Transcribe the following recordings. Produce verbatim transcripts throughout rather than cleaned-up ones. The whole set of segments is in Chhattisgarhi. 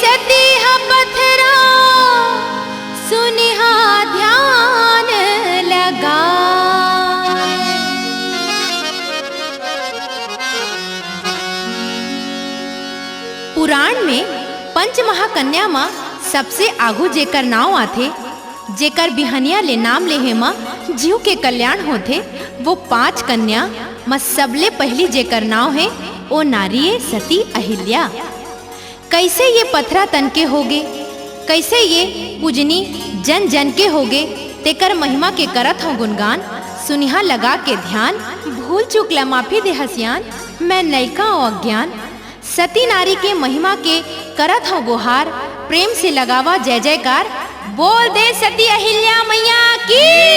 सती ह पथरा सुनिहा ध्यान लगा। पुराण में पंच महाकन्या म सबसे आगू जेकर नांव आथे, जेकर बिहनिया ले नाम लेहे म जीव के कल्याण होथे, वो पांच कन्या म सबले पहिली जेकर नांव हे, ओ नारी ए सती अहिल्या। कइसे ये पथरा तन के होगे, कइसे ये पूजनी जन जन के होगे, तेकर महिमा के करत हंव गुणगान। सुनिहा लगा के ध्यान, भूल चूक ला माफी दे हसियान, मैं नयका अउ अज्ञान। सती नारी के महिमा के करत हंव गोहार, प्रेम से लगावा जय जयकार। बोल दे सती अहिल्या मैया की।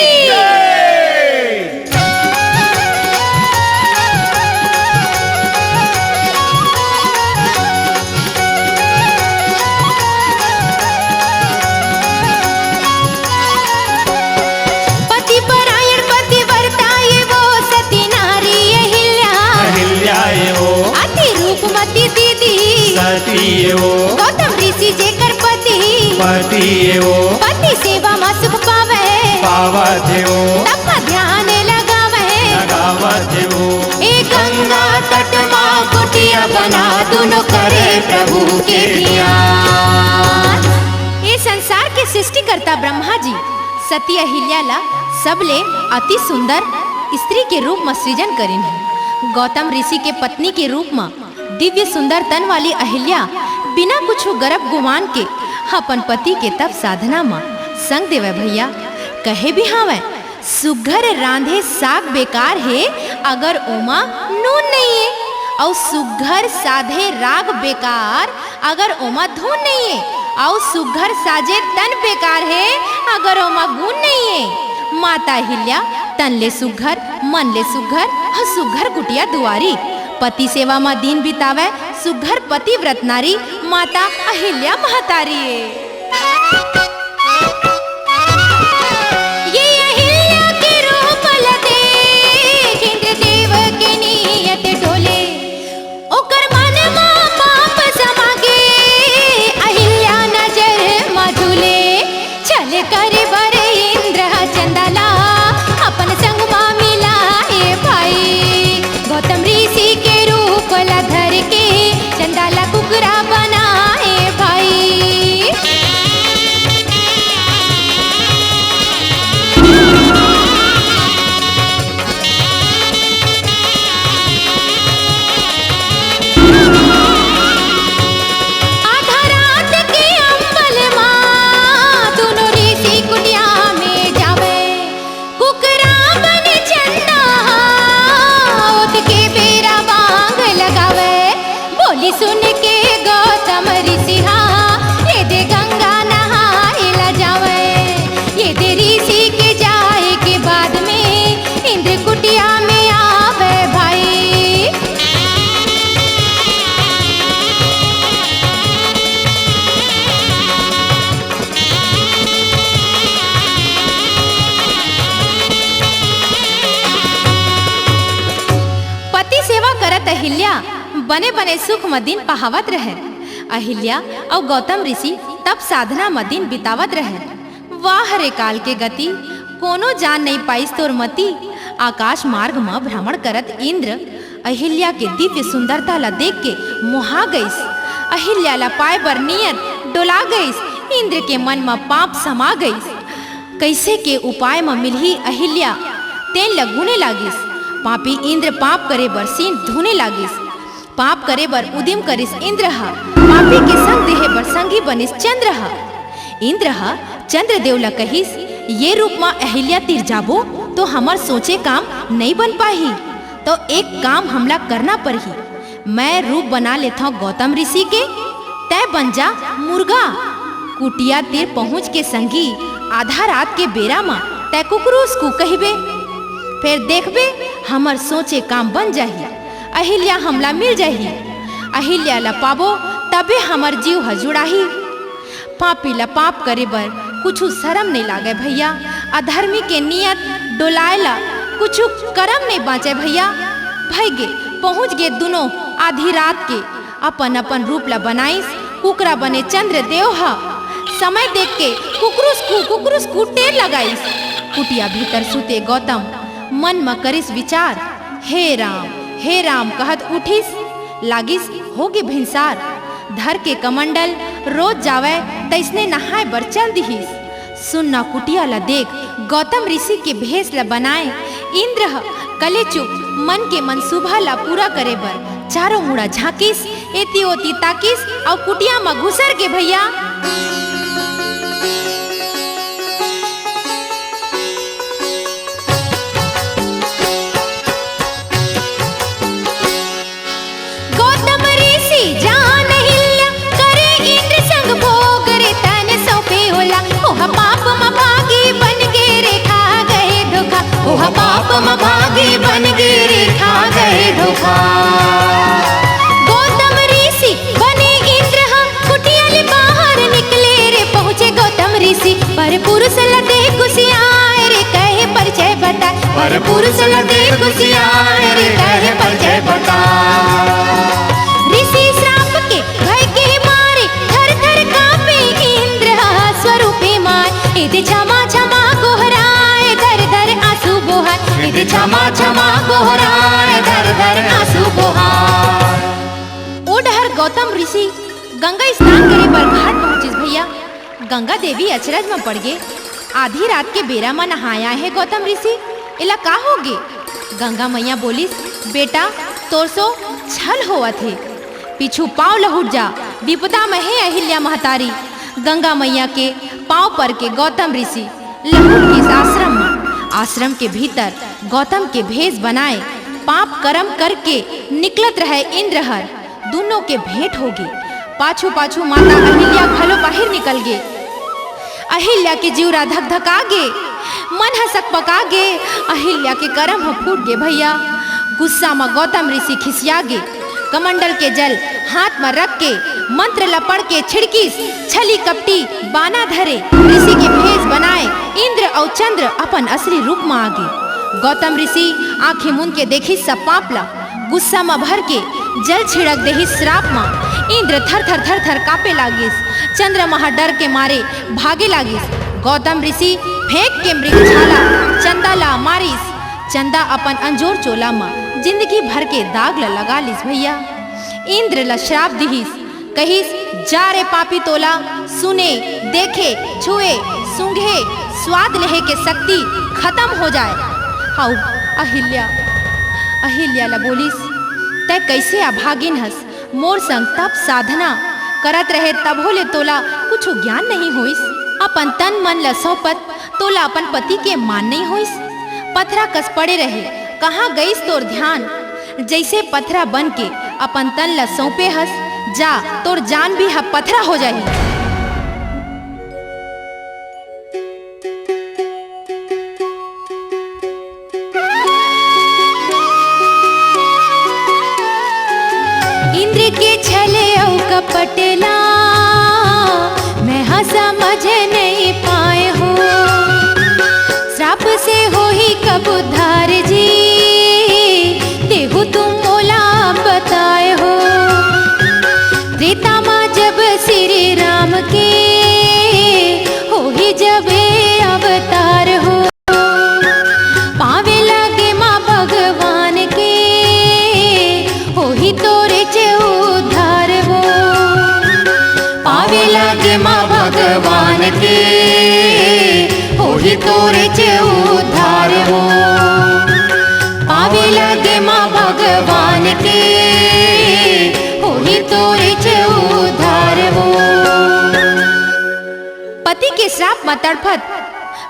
पति परायण पतिव्रता ये वो सती नारी अहिल्या। अहिल्या ये वो। अति रूपमती दीदी। सती ये वो। गौतम ऋषि जेकर पति। पति ये वो। पति सेवा मा सुख पावे। पावत ये वो। तप मा ध्यान लगावे। लगावत ये वो। ए गंगा तट मा कुटिया बना दुनो करे प्रभु के ध्यान। ये संसार के सृष्टिकर्ता ब्रह्मा जी सती अहिल्या ला सबले अति सुंदर स्त्री के रूप म सृजन करिन हे। गौतम ऋषि के पत्नी के रूप म दिव्य सुंदर तन वाली अहिल्या बिना कुछु गर्व गुमान के अपन पति के तप साधना म संग देवय भैया। कहे भी हावय, सुघर रांधे साग बेकार हे, अगर ओमा नून नइये, अउ सुघर साधे राग बेकार, अगर ओमा धुन नइये, अउ सुघर साजे तन बेकार हे, अगर ओमा गुन नइये। माता अहिल्या तन ले सुघर, मन ले सुघर, अउ सुघर कुटिया दुआरी। पति सेवा म दिन बितावय, सुघर पतिव्रत नारी, माता अहिल्या महतारी ए। ये अहिल्या के रूप ल देख इंद्रदेव के नियत डोले। ओकर मन म पाप समागे, अहिल्या नजर म झूले। छल करे बर इंद्र ह चंदा ला अपन संग म मिलाए भाई। गौतम ऋषि के रूप ला धर के चंदा ला कुकरा बनाए भाई। आधा रात के अंबल मा दुनो ऋषि कुटिया में जावे। कुकरा बने चंदा हा, ओत के बेरा बांग लगावे। बोली सुन के गौतम ऋषि हा, ये दे गंगा नहाए ला जावे। ये दे ऋषि के जाए के बाद में इंद्र कुटिया में आवे भाई। पति सेवा करत अहिल्या बने बने सुख म दिन पहावत रहय। अहिल्या अउ गौतम ऋषि तप साधना म दिन बितावत रहय। वाह रे काल के गति, कोनो जान नइ पाइस तोर मति। आकाश मार्ग म भ्रमण करत इंद्र अहिल्या के दिव्य सुंदरता ला देख के मोहा गइस। अहिल्या ला पाए बर नियत डोला गइस। इंद्र के मन म पाप समा गइस। कइसे के उपाय म मिलही अहिल्या, तेन ल गुने लागिस। पापी इंद्र पाप करे बर सीन धुने लागिस। पाप करे बर उदिम करिस इंद्र ह, पापी के संग देहे बर संगी बनिस चंद्र ह। इंद्र ह चंद्रदेव ल कहिस, "ये रूप म अहिल्या तीर जाबो, तो हमर सोचे काम नइ बन पाही। तो एक काम हमला करना परही। मैं रूप बना लेथंव गौतम ऋषि के, तैं बन जा मुर्गा। कुटिया तीर पहुंच के संगी, आधा रात के बेरा म तैं कुकरूस कू कहिबे। फेर देखबे, हमर सोचे काम बन जाही। अहिल्या हमला मिल जाही। अहिल्या ल पाबो, तबे हमर जीव ह जुड़ाही।" पापी ल पाप करे बर कुछु शरम नइ लागय भैया, अधर्मी के नियत डोलाय ल कुछु करम नइ बांचय भैया। भई गे, पहुंच गे दुनो आधी रात के अपन अपन रूप ल बनाइस, कुकरा बने चंद्रदेव ह समय देख के कुकरुस कू, कुकरुस कू टेर लगाइस। कुटिया भीतर सुते गौतम मन म करिस विचार, "हे राम, हे राम" कहत उठिस। लागिस होगे भिनसार। धर के कमंडल रोज जावय तइसने नहाय बर चल दिहिस। सुन्ना कुटिया ल देख गौतम ऋषि के भेष ल बनाए इंद्र ह कलेचुप मन के मनसूबा ल पूरा करे बर चारों मुड़ा झांकिस, एती ओती ताकिस अउ कुटिया म घुसर गे भइया। गौतम ऋषि जान अहिल्या, करे इंद्र संग भोग रे तन सौंपे ओला। ओह पाप म भागी बन गे रे खा गए धोखा, ओह पाप म भागी बन गे रे खा गए धोखा। गौतम ऋषि बने इंद्र ह कुटिया ले बाहर निकले रे, पहुँचे गौतम ऋषि पर पुरुष ल देख गुसियाए रे, कहे परिचय बताए। पर पुरुष ल देख गुसियाए रे, कहे परिचय बताए। ऋषि श्राप के भय के मारे थर थर कांपे इंद्र ह स्वरूपे माय। एदे क्षमा क्षमा गोहराए धर धर आंसू बोहाय। एदे क्षमा क्षमा गोहराए धर धर आंसू बोहाय। ओ डहर गौतम ऋषि गंगा स्नान करे बर घाट पहुंचिस भइया। गंगा देवी अचरज म पड़ गे। आधी रात के बेरा म नहाय आए हे गौतम ऋषि, एला का होगे? गंगा मइया बोलिस, "बेटा, तोर सो छल होवत हे, पीछू पांव लहुट जा, विपदा म हे अहिल्या महतारी।" गंगा मइया के पांव पर के गौतम ऋषि लहुट गिस आश्रम म। आश्रम के भीतर गौतम के भेष बनाए, पाप करम करके निकलत रहय इंद्र हर, दूनों के भेंट होगे। पाछू पाछू माता अहिल्या घलो बाहिर निकल गे। अहिल्या के जिउरा धकधका गे, मन ह सकपका गे। अहिल्या के करम ह फूट गे भइया। गुस्सा म गौतम ऋषि खिसिया गे। कमंडल के जल हाथ म रख के मंत्र ल पढ़ के छिड़किस। छली कपटी बाना धरे ऋषि के भेष बनाए इंद्र अउ चंद्र अपन असली रूप म आगे। गौतम ऋषि आंखी मूंद के देखिस सब पाप ल। गुस्सा म भर के जल छिड़क देहिस श्राप म। इंद्र थर थर थर थर कांपे लागिस। चंद्रमा ह डर के मारे भागे लागिस। गौतम ऋषि फेंक के मृग छाला चंदा ला मारिस। चंदा अपन अंजोर चोला म जिंदगी भर के दाग ल लगा लिस भइया। इंद्र ल श्राप दिहिस, कहिस, "जा रे पापी तोला, सुने, देखे, छुए, सूंघे, स्वाद लेहे के शक्ति खतम हो जाए।" अउ अहिल्या, अहिल्या ल बोलिस, "तैं कइसे अभागिन हस? मोर संग तप साधना करत रहे, तभो ले तोला कुछु ज्ञान नहीं होइस। अपन तन मन ल सौंपत तोला अपन पति के मान नहीं होइस। पथरा कस पड़े रहे, कहाँ गइस तोर ध्यान? जइसे पथरा बन के अपन तन ल सौंपे हस, जा, तोर जान भी ह पथरा हो जाही।" इंद्र के छल अउ कपट ला मैं ह समझ नहीं पाए हो। श्राप से होही कब उद्धार जी, तेहू तुम मोला बताए हो। त्रेता मा जब श्री राम के होही जबे अवतार हो। पावे लागे माँ भगवान के, होही तोरे चे उद्धार हो। पावे लागे माँ भगवान के, होही तोरे चे उद्धार हो। पावे लागे माँ भगवान के, होही तोरे चे उद्धार हो। पति के श्राप म तड़फत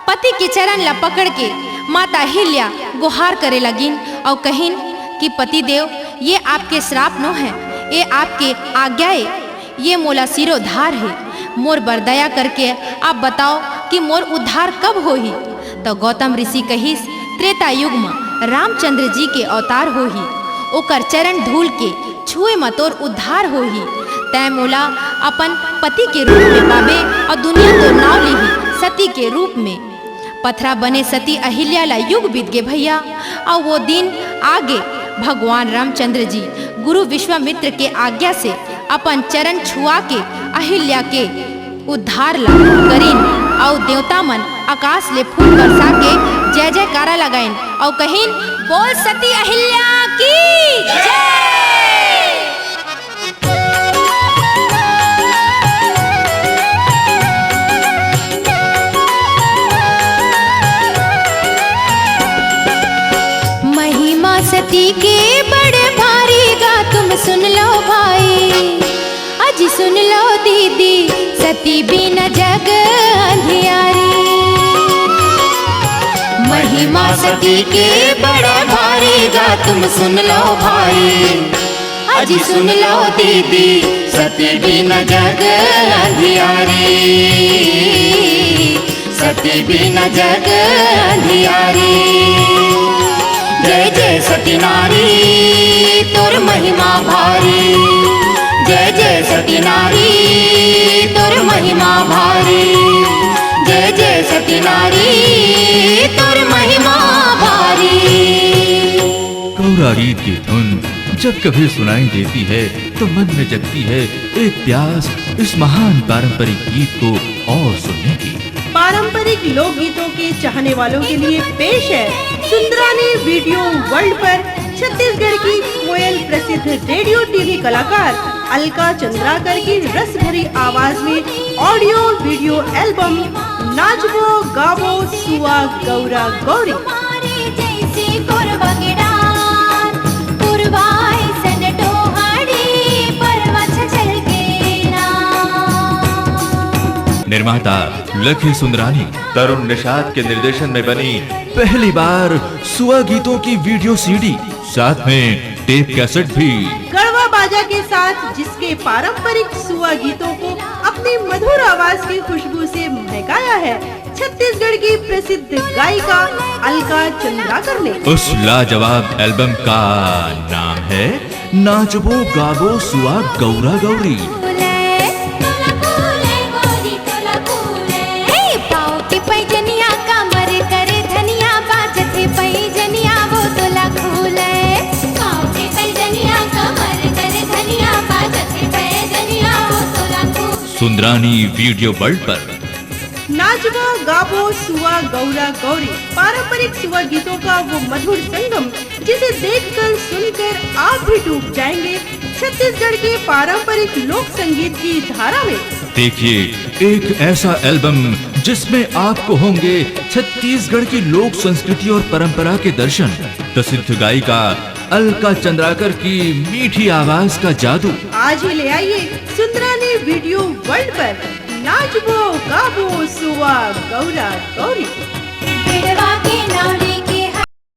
पति के चरण ला पकड़ के माता अहिल्या गोहार करे लगिन अउ कहिन कि पति देव, ये आपके श्राप नो है, ये आपके आज्ञा ए, ये मोला सिरोधार हे। मोर बर दया करके आप बताओ कि मोर उद्धार कब होही? त गौतम ऋषि कहिस, त्रेता युग म रामचंद्र जी के अवतार होही, ओकर चरण धूल के छुए म तोर उद्धार होही। तैं मोला अपन पति के रूप में पाबे अउ दुनिया तोर नाव लिही सती के रूप में। पथरा बने सती अहिल्या ला युग बीत गे भैया, अउ वो दिन आगे। भगवान रामचंद्र जी गुरु विश्वामित्र के आज्ञा से अपन चरण छुआ के अहिल्या के उद्धार ला करिन, अउ देवता मन आकाश ले फूल बरसा के जय जयकारा लगाइन, अउ कहिन, "बोल सती अहिल्या की जय।" महिमा सती के बड़ भारी गा, तुम सुन लो भाई, अजी सुन लो दीदी, सती बिना जग अंधियारी। महिमा सती के बड़ा भारी गा, तुम सुन लो भाई, अजी सुन लो दीदी, सती बिना जग अंधियारी, सती बिना जग अंधियारी। जय जय सती नारी, तोर महिमा भारी। जय जय सती नारी, तोर महिमा भारी। जय जय सती नारी, तोर महिमा भारी। गौरा गीत की धुन जब कभी सुनाई देती है, तो मन में जगती है एक प्यास इस महान पारंपरिक गीत को और सुनने की। पारंपरिक लोकगीतों के चाहने वालों के लिए पेश है सुंदरानी वीडियो वर्ल्ड पर छत्तीसगढ़ की कोयल प्रसिद्ध रेडियो टीवी कलाकार अलका चंद्राकर की रस भरी आवाज में ऑडियो वीडियो एल्बम नाचबो गाबो सुआ गौरा गौरी। निर्माता लखी सुंदरानी। तरुण निषाद के निर्देशन में बनी पहली बार सुआ गीतों की वीडियो सीडी, साथ में टेप कैसेट भी। गढ़वा बाजा के साथ जिसके पारंपरिक सुआ गीतों को अपनी मधुर आवाज की खुशबू से महकाया है छत्तीसगढ़ की प्रसिद्ध गायिका अलका चंद्राकर ने। उस लाजवाब एल्बम का नाम है नाचबो गाबो सुआ गौरा गौरी। सुंदरानी वीडियो वर्ल्ड पर। नाचबो गाबो सुआ गौरा गौरी, पारंपरिक सुआ गीतों का वो मधुर संगम, जिसे देखकर सुनकर आप भी डूब जाएंगे छत्तीसगढ़ के पारंपरिक लोक संगीत की धारा में। देखिए एक ऐसा एल्बम जिसमें आपको होंगे छत्तीसगढ़ की लोक संस्कृति और परंपरा के दर्शन, प्रसिद्ध गायिका अलका चंद्राकर की मीठी आवाज का जादू। आज ही ले आइए सुंदरानी वीडियो वर्ल्ड पर नाचबो गाबो सुआ गौरा गौरी।